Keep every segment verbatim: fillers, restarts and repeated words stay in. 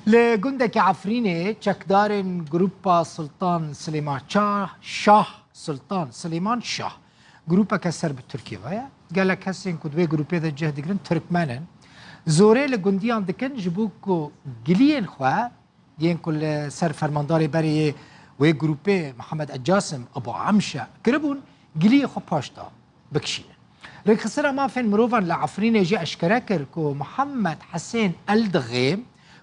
Li gundekî Efrînê çekdarên Grupa Sultan Silêman Şah, Şah, Sultan Silêman Şah, grûpeke ser bi Tirkiyê ve ye. Gelek kesên ku di wê grûpê de cih digirin Tirkmen in. Zorê li gundiyan dikin ji bo ku giliyên xwe yên ku li ser fermandarê berê yê wê grûpê Mihemed Ecasim Abu Emşe kiribûn, giliyê xwe paş da bikişînin. Rêkxistina Mafên Mirovan li Efrînê jî eşkere kir ku Mihemed Hisên El Dixêm,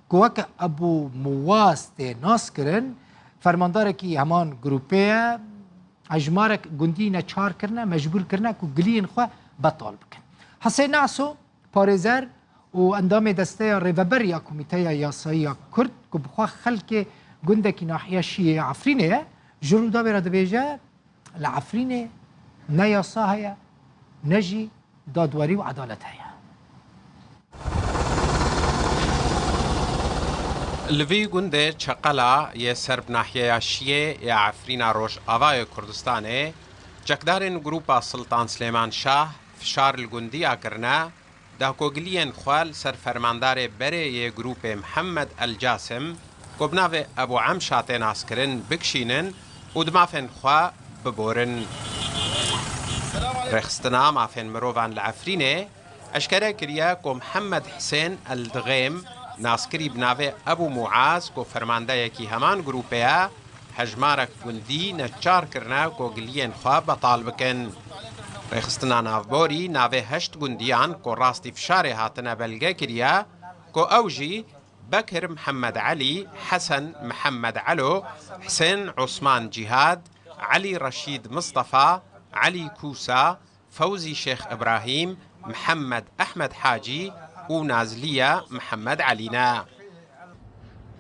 ku weke Ebû Muwaz tê naskirin, fermandarekî heman grûpê ye, hejmarek gundî neçar kirine, mecbûr kirine ku giliyên xwe betal bikin. Hisên Naso, parêzer û endamê desteya rêveber ya Komîteya Yasayî ya Kurd, ku bi xwe xelkê gundekî nahiya Şiyê ya Efrînê ye, ji Rûdawê re dibêje, li Efrînê ne yasa heye, ne jî dadwerî û edalet heye. Li vî gundê Çeqela yê ser bi nahiyeya Şiyê ya Efrîna Rojavayê Kurdistanê, çekdarên Grûpa Siltan Silêman Şah fişar li gundiya kirine, da ku giliyên xwe li ser fermandarê berê yê grûpê Mihemed El Casim, ku bi navê Ebû Emşa tê naskirin, bikişînin û di mafên xwe biborin. Rêxistina Mafên Mirovan li Efrînê eşkere kiriye ku Mihemed Hisên El Dixêm, naskirî bi navê Ebû Muaz, ku fermandeyekî heman grûpê ye, hejmarek gundî neçar kirine ku giliyên xwe betal bikin. Rêxistina Navborî navê heşt gundiyan ku rastî fişarê hatine belge kiriye ku ew jî Bekir Mihemed Elî, Hesen Mihemed Elo, Hisên Osman Cîhad, Elî Reşîd Mistefa, Elî Kûsa, Fewzî Şêx Îbrahîm, Mihemed Ehmed Hacî û Nazliye Mihemed Elî ne.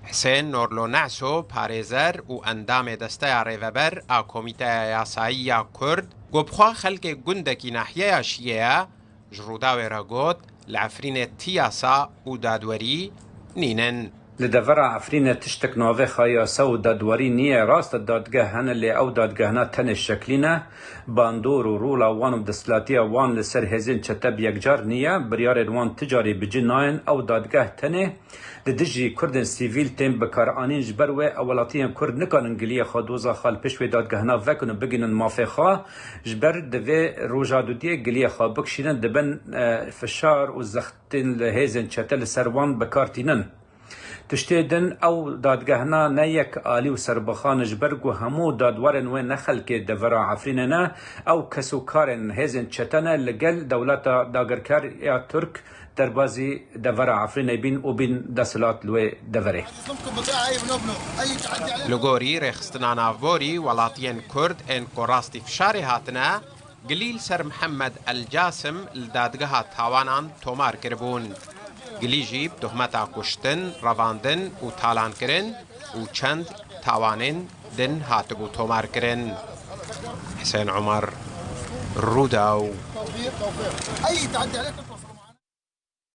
Hisên Norlo Neso, parêzer û endamê Desteya Rêveber a Komîteya Yasayî ya Kurd, ku bi xwe xelkê gundekî nahiyeya Şiyê ye, ji Rûdawê re got, li Efrînê ti yasa û dadwerî nînin. Li devera Efrînê tiştek navê xwe yasa û dadwerî niye. Rast e, dadgeh hene, lê ew dadgehna tenê şeklî ne. Bandor û rola wan û desthilatiya wan li ser hêzên çete bi yekcar niye. Biryarên wan ti carî bi cî nayên. Ew dadgeh tenê li dijî Kurdên sivîl tên bikaranîn. Ji ber wê ew welatiyên Kurd nikarin giliyê xwe, doza xwe li pêş wê dadgehna vekin û bigihînin mafê xwe. Ji ber di vê roja dudiyê giliyê xwe bikişînin, dibin, e, fişar û zextên li hêzên çete li ser wan bi kar tînin. Tiştê din, ew dadgehna ne yek alî û serbixan e, ji ber ku hemû dadwerên wê ne xelkê devera Efrînê ne, ew kes û karên hêzên çete ne, li gel dewleta dagirker ya Tirk derbazî devera Efrînê bîn û bîn desthilat li wê deverê. Li gorî Rêxistina Navborî, welatiyên Kurd ên ku rastî fişarê hatine, gilî li ser Mihemed El Casim li dadgeha tawanan tomar kiribûn. Gilî jî bi tohmeta kuştin, revandin û talankirin û çend tawanên din hatibû tomarkirin. Hisên Omer, Rûdaw.